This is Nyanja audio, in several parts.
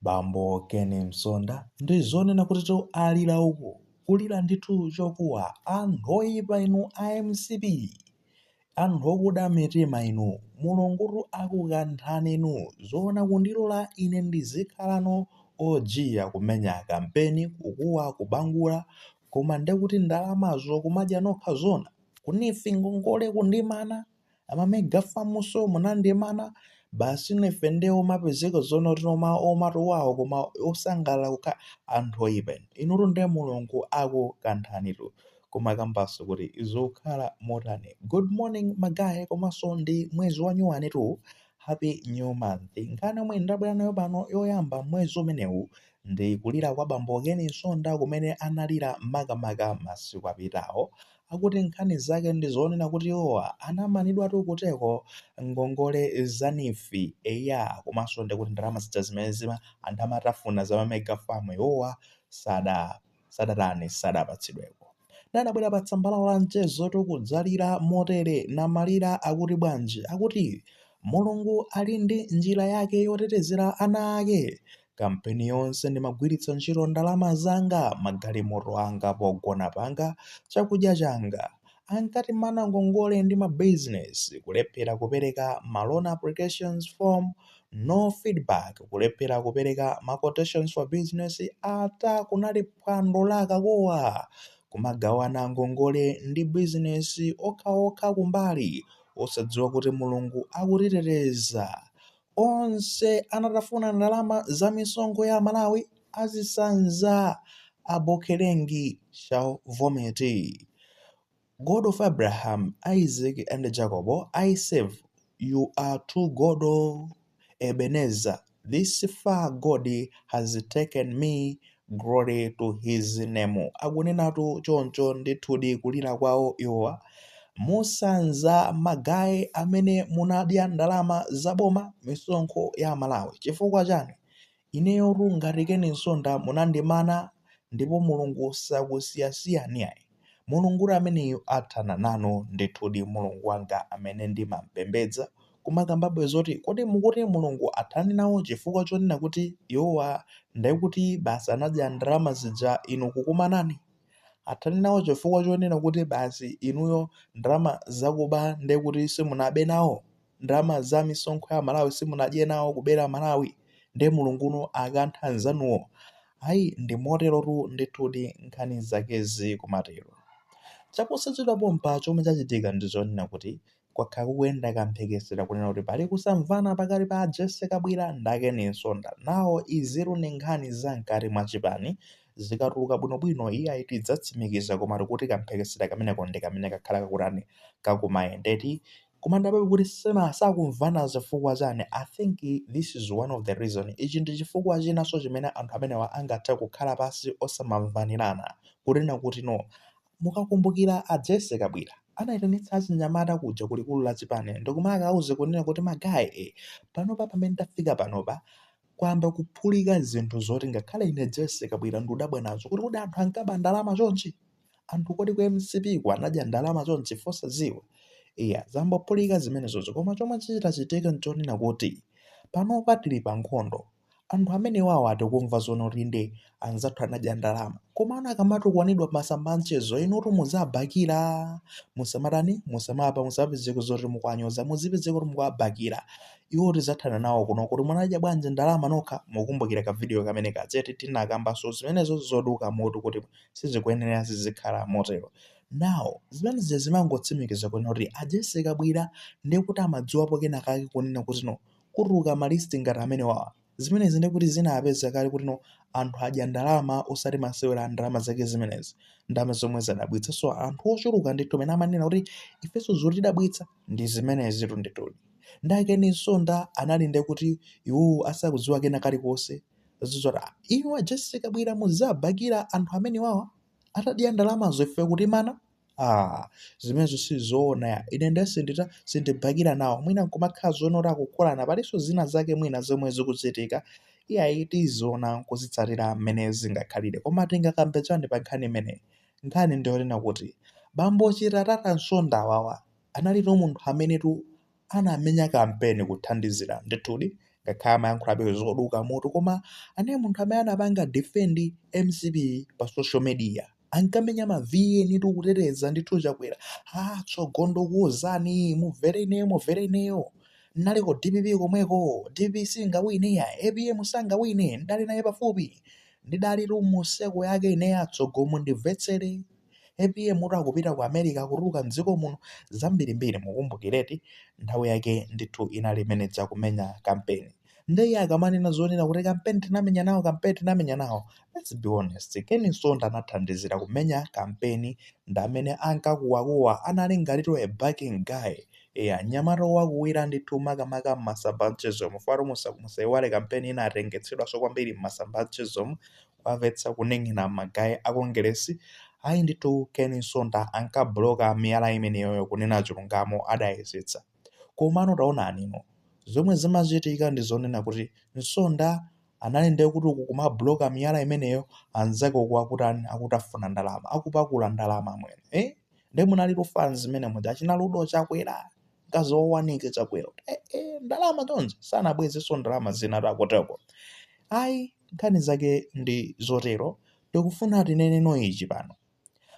Bambo Ken Msonda ndi zonena kuti to alira uku, kulira ndithu chokuwa, anthu oyipa inu a MCP, anthu okuda mitima inu, Mulungutu akukanthani inu, zoona kundilola ine ndizikhalano ojiya kumenya kampeni, kukuwa, kubangula, koma ndekuti ndalamazo kumadya nokha zona, ku NEEF ngongole kundimana, ama mega farmso munandimana, basi ife nde omapezeka zoona kuti omatuwawo koma osangalala kukhala anthu oyipa inu. Inutu nde Mulungu akukanthanitu. Koma kambaso kuti zikukhala motani. Good morning magaye, komanso ndi mwezi wa nyuwani tu. Happy new month. Nkhani yomwe ndabwera nayo pano yoyamba mwezi umenewu ndi kulira kwa bambo Ken Msonda kumene analira makamaka masiku apitawo. Akuti nkhani zake ndi zonena kuti iwowa anamanidwatu kuteko ngongole za NEEF, eya, komanso ndikuti ndalama zija zimene zima anthu amatafuna za ma mega farm iwowa sadatani, sadapatsidweko. Nanabwera pa tsamba lawo la mchezo kudzalira motere namalira akuti bwanji, akuti Mulungu ali ndi njira yake yotetezera ana ake. Kampeni yonse ndimagwiritsa ntchito ndalama zanga, magalimoto anga, pogona panga, chakudya changa. Ankati mana ngongole ndi mabizinesi, kulephera kupereka ma loan applications form, no feedback, kulephera kupereka ma quotations for business, ata kunali phwando la kakowa, kumagawana ngongole ndi bizinesi okhaokha kumbali, osadziwa kuti Mulungu akutiteteza. Onse anatafuna ndalama za misonkho ya Malawi azisanza abokerengi shall vomit. God of Abraham, Isaac and Jacob, I serve. You are too God, Ebenezer. This far God has taken me, glory to his name. Akunenatu choncho ndithudi kulira kwawo iwowa. Musanza magaye amene munadya ndalama zaboma, misonkho ya Malawi. Chifukwa chani? Ineyotu ngati Ken Msonda munandimana ndipo Mulungu sakusiyasiyani ayi. Mulungu ameneyu athana nanu ndithudi, Mulungu wanga amene ndimampembedza. Kumakambabwe zoti kodi mukuti Mulungu athane nawo chifukwa chonena kuti iwowa ndekuti basi anadya ndalama zija inu kukumanani? Athane nawo chifukwa chonena kuti basi inuyo ndalama zakuba ndekuti simunabe nawo? Ndalama za misonkho ya Malawi simunadye nawo kubera Malawi? Nde Mulunguno akantha anzanuwo? Ayi, ndi moterotu ndithudi nkhani zakezi kumatero. Chaposachedwa pompa chomwe chachitika ndi chonena kuti kwakhala kukuyenda kamphekesera kunena kuti pali kusamvana pakati pa Jesse Kabwila ndi a Ken Msonda. Nawo iziru ndi nkhani za mkati mwa chipani, zikatuluka bwinobwino iyayi tidzatsimikiza, koma tikuti kamphekesera kameneko ndi kamene kakhala kakutani kakumayendeti. Koma ndapepa kuti sema sakumvana zifukwa chani. I think this is one of the reason. Ichi ndi chifukwa chinanso chimene anthu amenewa angathe kukhala pasi osamamvanirana, kunena kuti no, mukakumbukira a Jesse Kabwila anayitanitsa achinyamata kuja kulikulu la chipani ndikumakauze kunena kuti magaye, panopa pamene tafika panopa kwamba kuphulika zinthu zoti ngakhale ine Jesse Kabwila ndudabwa nazo kuti kodi anthu ankaba ndalama chonchi, anthu kodi ku MCP ku anadya ndalama chonchi fosadziwa. Iya, zambophulika zimenezozo, koma chomwe chichitachitika nchonena kuti panopa tili pa nkhondo. Anthu amene wawo atikumva zoona kuti ndi anzathu anadya ndalama, koma ana akamatukwanidwa masamba a mchezo inutu muzabakira, musamatani, musamapa, musapezeke zoti mukwanyoza, muzipezeke kuti mukuwabakira iwo, tizathana nawo kuno kuti munadya bwanji ndalama nokha. Mukumbukira ka video kamene kadzeti tinakambanso zimenezo zoduka mutu kuti sizikuyenera zizikhala motero. Now zimenezi zimangotsimikiza kunena kuti a Jesse Kabwila ndiye kuti amadziwapo kenakake kunena kuti no, kutuluka ma list ngati amene wawa, zimenezi ndiye kuti zinapeza kale kuti no, anthu adya ndalama osati masewera, ndalama zake zimenezi, ndalama zomwe zadabwitsa. So anthu ochuluka ndithu amene amanena kuti ifenso zotidabwitsa ndi zimenezi ndithudi. Ndi a Ken Msonda anali ndiye kuti iwowo asakudziwa kena kalikonse zizoti inu a Jesse Kabwila muzabakira anthu amene wawa atadya ndalamazo ife kutimana. Ah, zimenezo sizoona ya, ine nde sindita sindibakira nawo. Mwina nkumakhala zoona kuti akukholana, palinso zina zake mwina zomwe zikuchitika. Iyayi, tiziona nkuzitsatira mmene zingakhalire. Koma tingakambe chani pa nkhani imeneyi? Nkhani ndiyonena kuti bambo Chitatata Msonda wawa analitu munthu amenetu anamenya kampeni kuthandizira ndithudi Ngakhale amayankhulabe zoduka mutu, koma anali munthu amene anapanga defend MCP pa social media. Ankamenya ma VN tu kuteteza ndithu Chakwera. Ah, tsogo ndikuwuzani, mumvere ineyo, mumvere ineyo. Ndinali ku DPP komweko, DPP singawine ya, APM sangawine, ndali naye pafupi. Ndidali mu circle yake ineyo atsogo, mundimvetsere. APM uti akupita ku America, kutuluka mdziko muno, zambirimbiri. Mukumbukireti nthawi yake ndithu inali imeneja kumenya kampeni. Ndiye akamanena zonena kuti kampeni tinamenya nawo, kampeni tinamenya nawo, let's be honest, Ken Msonda anathandizira kumenya kampeni, ndi amene ankakuwakuwa, anali ngatitu a backing guy. Eya, mnyamata wakuwira ndithu, makamaka mmasamba mchezomo. Faro musaiwale kampeni ina atengetsedwanso kwambiri mmasamba mchezomo, kwamvetsa kuneng'ena ma guy akongeresi. Ayi ndithu, Ken Msonda ankabloka miyala imeneyoyo. Kunena chilungamo, adayesetsa. Komano taonani ino zomwe zimachitika ndi zonena kuti Msonda anali ndiye kuti uku kumabloka miyala imeneyo, anzake uku akutani? Akutafuna ndalama, akupakula ndalama amwene, eh? Ndi munali fans zimene muja, achina Ludo Chakwera, mkazi wowanike Chakwera, ndalama chonse sanabwezenso, ndalama zina takoteko. Ayi, nkhani zake ndi zotero. Tikufuna tineneno ichi pano: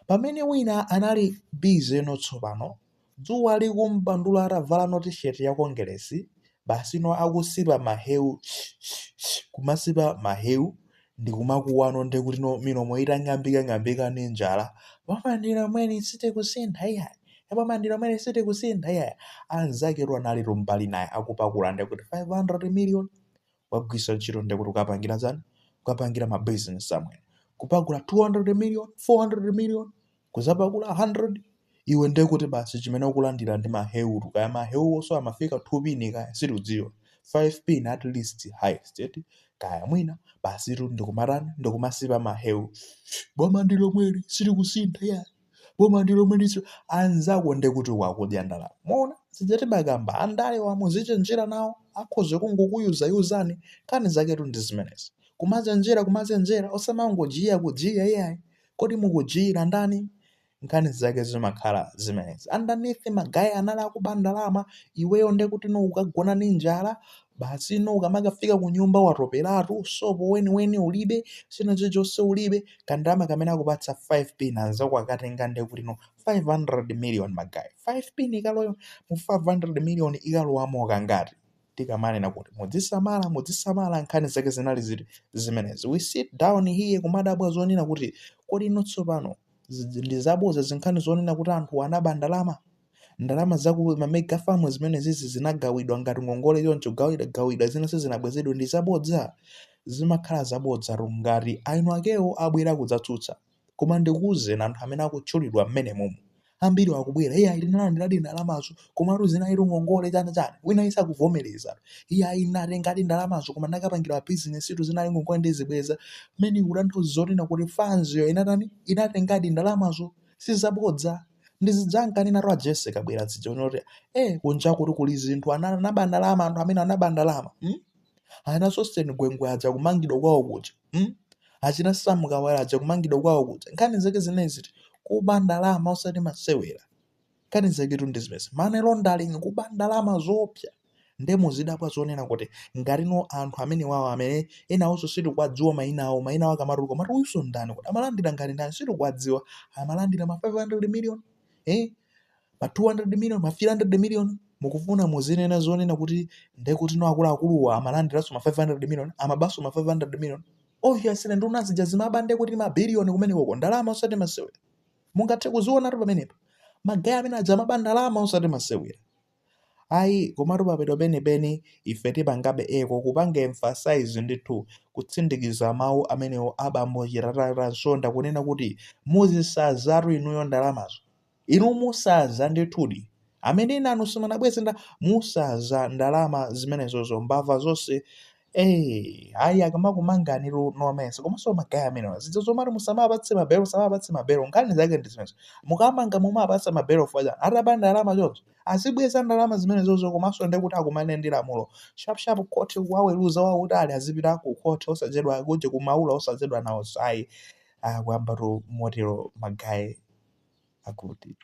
pamene wina anali busy no tsopano dzuwa likumbandula, atavala no T-shirt ya Kongeresi, basi no akusipa mahewu, kumasipa mahewu ndi kumakuwano, ndi kuti no milomo itang'ambika-ng'ambika ndi njala, "Boma ndi lomweli, sitikusintha iyayi, boma ndi lomweli, sitikusintha iyayi." Anzaketu anali tumbali naye akupakula, ndi kuti 500 million wagwisa ntchito, ndi kuti kukapangira zani? Kukapangira ma business amwene, kupakula 200 million, 400 million, kuzapakula 100. Iwe ndiye kuti basi chimene ukulandira ndi mahewutu, kaya mahewuwonso amafika 2 pin, kaya sitikudziwa, 5 pin at least, highest eti, kaya mwina. Basi tu ndikumatani? Ndikumasipa mahewu, "Boma ndi lomweli, sitikusintha ya, boma ndi lomweli." Anzako ndiye kuti wakudya ndalama. Mona zijati bakamba andale wamuzichenjera nawo, akhoza kungokuyuzayuzani. Nkhani zaketu ndi zimenezi, kumachenjera, kumachenjera, osamangojiya kujiya iyayi. Kodi mukujiyira ndani? Nkhani zake zimakhala zimenezi. Underneath ma guy anali akuba ndalama. Iweyo ndiye kuti no ukagona ndi njala basi, no ukamakafika ku nyumba watoperatu, sopo weniweni ulibe, china chilichonse ulibe. Kandalama kamene akupatsa 5 pin, anzako akatenga, ndiye kuti no 500 million. Ma guy, 5 pin ikaloyo mu 500 million ikalowamo kangati? Tikamanena kuti mudzisamala, mudzisamala, nkhani zake zinali ziti? Zimenezi. We sit down here kumadabwa zonena kuti kodi ino tsopano ndi zabodza zinkhani zonena kuti anthu anaba ndalama, ndalama zaku ma mega farm zimene zizi zinagawidwa ngati ngongole choncho, gawidwa gawidwa, zina sizinabwezedwe, ndi zabodza? Zimakhala zabodza ngati aino akewo abwera kudzatsutsa. Koma ndikuwuzeni, anthu amene akutchulidwa mmene mumu ambiri akubwera, "Iye ayi, tinalandiradi ndalamazo, komatu zinali ngongole," chani chani. Wina isa akuvomereza, "Iye ayi, natengadi ndalamazo, koma ndakapangira business itu, zinali ngongole, ndizibweza." Mmene kutanthauza zonena kuti fanziyo inatani? Inatengadi ndalamazo, sizabodza. Ndizidzankanena a Jessica bwera zijaona kuti kunja kuti kuli zinthu, anaba ndalama, anthu amene anaba ndalama, Ana Sosten Gwengwe aja kumangidwa kwawo kuja, Achina Sam Kawale aja kumangidwa kwawo kuja. Nkhani zake zinezi, kuba ndalama osati masewera. Nkhani zaketu ndi zimene, money laundering, kuba ndalama zoopsa. Nde muzidabwa zonena kuti ngatino anthu amene wawo, amene enawonso sitikuwadziwa mayina awo, mayina awo akamatuluka mati uyuso ndani kuti amalandira ngati ndani, sitikuwadziwa, amalandira ma 500 million, ma 200 million, ma 300 million. Mukufuna muzinena zonena kuti ndekuti no akuluakuluwa amalandiranso ma 500 million, amabanso ma 500 million? Obviously nduna zija zimaba, ndekuti mabiliyoni kumenekoko, ndalama osati masewera. Mungathe kuzionatu pamenepa, ma guy amene aja amaba ndalama osati masewera ayi. Komatu papeto penipeni ife tipangabe eko kupanga emphasize ndithu, kutsindikiza mawu amenewo abambo Chitatata Nsonda, kunena kuti muzisazatu inuyo ndalamazo, inu musaza ndithudi, amene nanu simunabweze nda musaza ndalama zimenezozo, mbava zonse. Ayi, akamakumangani nomese. Komanso ma guy amenewa, zija zomati musamapatse mabelo, musamapatse mabelo, nkhani zake ndi zimenezo. Mukamanga mumapatsa mabelo faja ataba ndalama choncho, azibweza ndalama zimenezozo. Komanso ndekuti akumane ndi lamulo sharp sharp, court waweruza wautali, azipita ku court osachedwa, kuje kumaula osachedwa nawo. Ayi, akuyamba tu motero ma guy akuti.